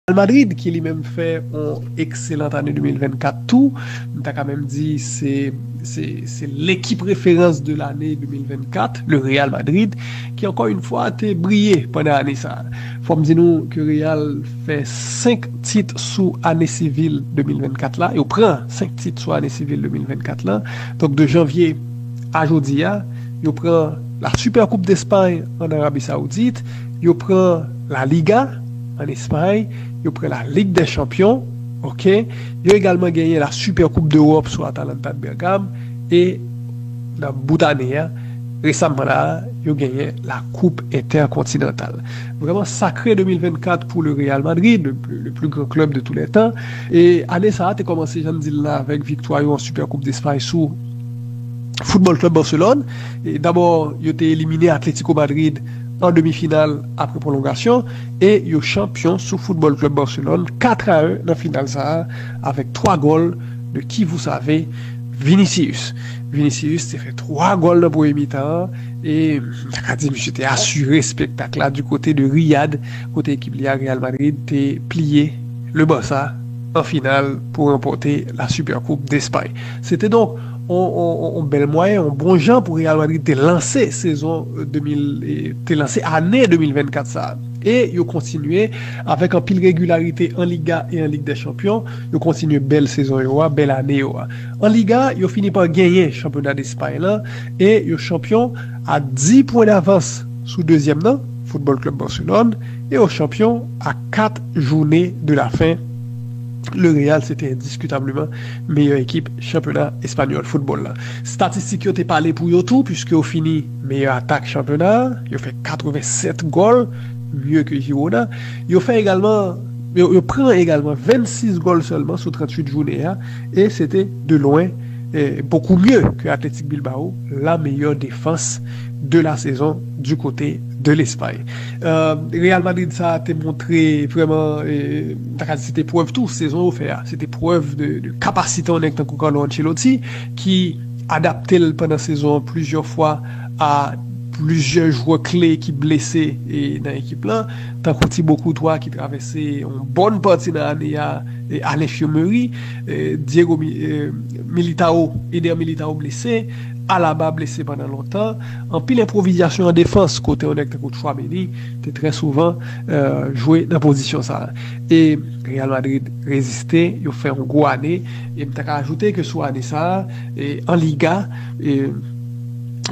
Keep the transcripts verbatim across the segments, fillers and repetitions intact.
Real Madrid, ki li menm fè yon ekselant ane de mil vennkat tou. M ta ka menm di se, se, se lekip referans de lane de mil vennkat, le Real Madrid, ki ankò yon fwa te briye pandan ane sa a. Fò m di nou ke Real fè senk tit sou ane sivil de mil vennkat la. Yo pran senk tit sou ane sivil de mil vennkat la. Donk, de janvye a jodi a, yo pran la Super Coupe d'Espagne an Arabi Saoudit, yo pran La Liga an Espay, yo pran la Ligue des Champions, ok? Yo egalman genyen la Super Coupe d'Europe sou Atalanta de Bergame, e nan bout ane a, resamman la, yo genyen la Coupe Intercontinentale. Vrèman sakre de mil vennkat pou le Real Madrid, le, le, le plus grand club de tous les temps. E ane sa a te kòmanse, jan n di l la, avèk viktwa yo an Super Coupe d'Espagne sou Football Club Barcelone. E dabò, yo te elimine Atlético Madrid an demi final apre pwolongasyon, e yo chanpyon sou Football Club Barcelone, quatre à un nan final sa a, avèk twa gòl de, qui vous savez, Vinicius. Vinicius te fè twa gòl nan premye mitan an, e m ta ka di misye te asire espektak la du côté de Riyad, kote ekip li a, Real Madrid, te pliye le Barça an final pou ranpòte la Super Coupe d'Espagne. Se te donk yon, yon, yon, yon bèl mwayen, yon bon jan pou Real Madrid te lanse sezon, euh, de mil, eh, te lanse ane de mil vennkat sa a. E yo kontinye avèk anpil regilarite an Liga e an Ligue des Champions. Yo kontinye bèl sezon yo a, bèl ane yo a. An Liga, yo fini pa genyen chanpyona Espay lan, e yo chanpyon a dis pwen davans sou dezyèm nan, Football Club Barcelone, e yo chanpyon a kat jounen de la fen. Le Real, se te endiskitableman meyè ekip chanpyona espanyòl foutbòl la. Statistik yo te pale pou yo tou, puiske yo fini meyè atak chanpyona a, yo fè katrevensèt gòl, mye ke Girona. Yo fè egalman, yo, yo pran egalman vennsis gòl sèlman sou tranntuit jounen an, e se te de lwen, eh, beaucoup mieux que Athletic Bilbao, la meilleure défense de la saison du côté de l'Espagne. Euh, Real Madrid sa a te montre vrèman, eh, m ta ka di se te prèv tou, sezon yo fè a. Se te prèv de, de kapasite yon nèg tankou Carlo Ancelotti, ki adapte l pandan sezon an plizyè fwa a plizyè jwè kle ki blese, eh, nan ekip lan, tankou Thibaut Courtois ki travèse yon bòn pati nan ane a, eh, a lenfimeri, eh, Diego Mi-, eh, Militao, Eder Militao blese, Alaba blese pandan lontan, anpil enpwovizasyon an defans kote yon nèg tankou Tchouaméni te trè souvan, eh, jwe nan pozisyon sa a. E Real Madrid reziste, yo fè yon gwo ane, e m ta ka ajoute ke sou ane sa a, eh, an Liga, eh,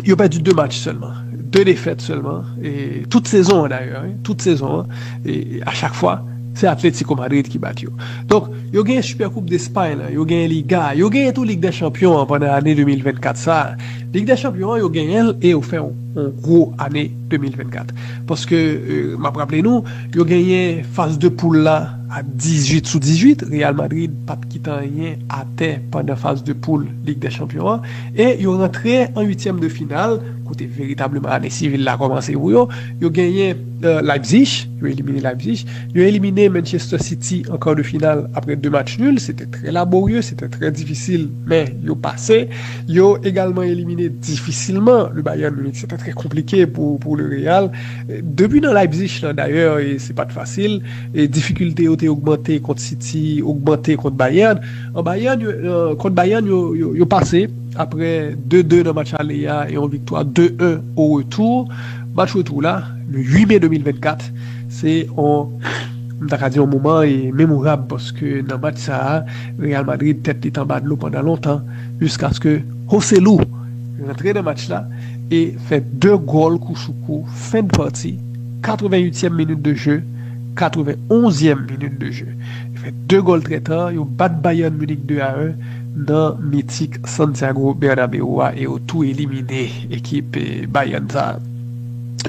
yo pèdi de match sèlman, de defèt sèlman, e tout sezon an dayè, wi, tout sezon an, e a chak fwa, se Atletico Madrid ki bat yo. Donk, yo genyen Super Coupe d'Espagne lan, yo genyen Liga, yo genyen tou Ligue des Champions an pandan ane de mil vennkat sa a. Ligue des Champions an, yo genyen l e yo fè yon, yon gwo ane de mil vennkat. Paske, eh, m ap raple nou, yo genyen faz de poul la a dizuit sou dizuit. Real Madrid pa t kite anyen atè pandan faz de poul Ligue des Champions an. E yo rantre an uityèm de final, kote veritableman ane sivil la kòmanse pou yo. Yo genyen, eh, Leipzig, yo elimine Leipzig. Yo elimine Manchester City an kar de final apre de match nul. Se te trè laborye, se te trè difisil, men yo pase. Yo egalman elimine difisilman le Bayern Munich. Se te trè konplike pou, pou le Real. Eh, depi nan Leipzig lan, dayè, e se pa t fasil. E difikilte yo te ogmante kont City, ogmante kont Bayern. An Bayern, yo, eh, kont Bayern, yo, yo, yo pase apre de de nan match ale a e yon viktwa de en o retou. Match retou la, le uit me de mil vennkat, se yon, m ta ka di yon moman e memorab, paske nan match sa a, Real Madrid tèt li t anba dlo pandan lontan, jiskaske Joselu rantre nan match la e fè de gòl kou sou kou, fen de pati, katrevennuityèm minit de je, katrevenonzyèm minit de je. Yo fè de gòl trè ta, yo bat Bayern Munich de a en nan mitik Santiago Bernabéu a e yo tou elimine ekip, eh, Bayern sa a.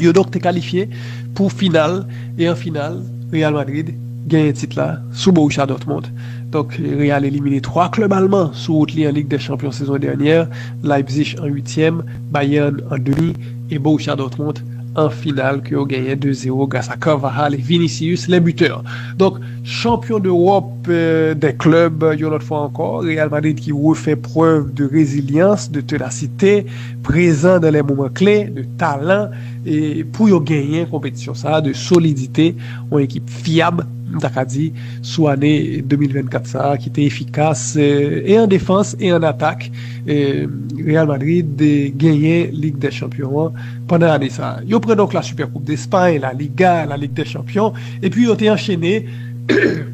Yo donk te kalifye pou final, e an final, Real Madrid genyen tit la sou Borussia Dortmund. Donk, Real elimine twa klèb alman sou wout li an Ligue des Champions sezon dènyè, Leipzig an uityèm, Bayern an demi, e Borussia Dortmund an final ke yo genyen de zewo gras a Carvajal e Vinicius, les buteurs. Donk, champion d'Europe, euh, des clubs, yon lòt fwa ankò, Real Madrid ki refè prèv de rezilyans, de tenasite, prezan dans les moments clés, de talan, e pou yo genyen konpetisyon sa a, de solidite, yon ekip fyab, m ta ka di, sou ane de mil vennkat sa a, ki te efikas, e an defans e an atak. Real Madrid genyen Lig dè Chanpyon an pandan ane sa a. Yo pran donk la Super Coupe d'Espagne, la Liga, la Lig dè Chanpyon, epi yo te anchene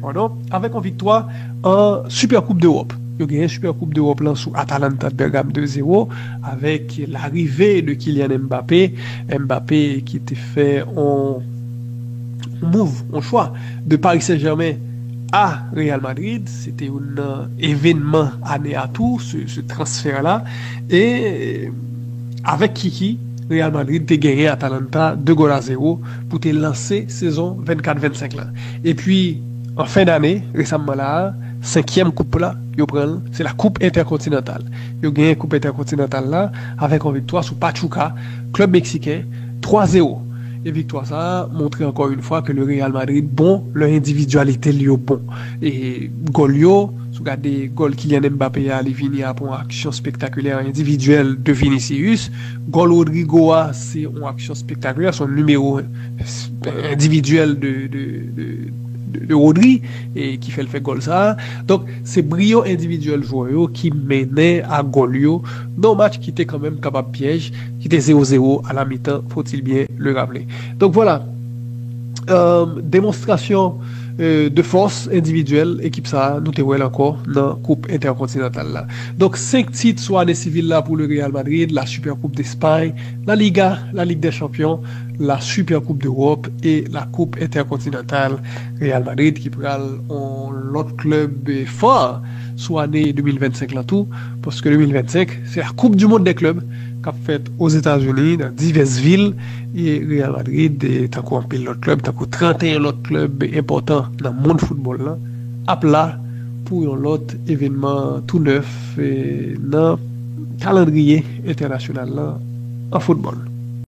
pardon, avèk yon viktwa an Super Coupe d'Europe. Yo genyen Super Coupe d'Europe lan sou Atalanta de Bergame de zewo, avèk larive de Kylian Mbappé. Mbappé ki te fè yon move, yon chwa de Paris Saint-Germain a Real Madrid. Se te youn nan evènman ane a tou, se, se transfè la. E avèk Kiki, Real Madrid te genyen Atalanta de gòl a zewo pou te lanse sezon vennkat vennsenk lan. Epi, an fen dane, resamman la a, senkyèm koup la, yo pran l, se la Coupe Intercontinentale. Yo genyen Coupe Intercontinentale la avèk yon viktwa sou Pachuca, klèb meksiken, twa zewo. E viktwa sa a montre ankò yon fwa ke le Real Madrid bon lè endividyalite l yo bon. E gòl yo, si w gade gòl Kylian Mbappé a, li vini apre yon aksyon spektakilè endividyèl de Vinicius. Gòl Rodrygo a, se yon aksyon spektakilè, se yon nimewo endividyèl de, de, de, de, de Rodri e ki fè l fè gòl sa a. Donk, se briyo endividyèl jwè yo ki mennen a gòl yo nan yon match ki te kanmenm kapab pyèj, ki te zewo zewo à la mi-temps, faut-il bien le rappeler. Donk, vwala, euh, demonstrasyon euh, de fòs endividyèl ekip sa a, nou te wè l ankò nan Koup Entèkontinantal la. Donk, senk tit sou ane sivil la pou le Real Madrid, la Super Coupe d'Espagne, la Liga, la Ligue des Champions, la Super Coupe d'Europe e la Coupe Intercontinentale. Real Madrid ki pral yon lòt klèb, euh, fò sou ane de mil vennsenk lan tou, paske de mil vennsenk, se la Coupe du Monde des clubs k ap fèt Ozetazini, nan divès vil, e Real Madrid, e tankou anpil lòt klèb, tankou trannteyen lòt klèb enpòtan nan mond foutbòl lan, ap la pou yon lòt evènman tou nèf, e nan kalandriye entènasyonal lan an foutbòl.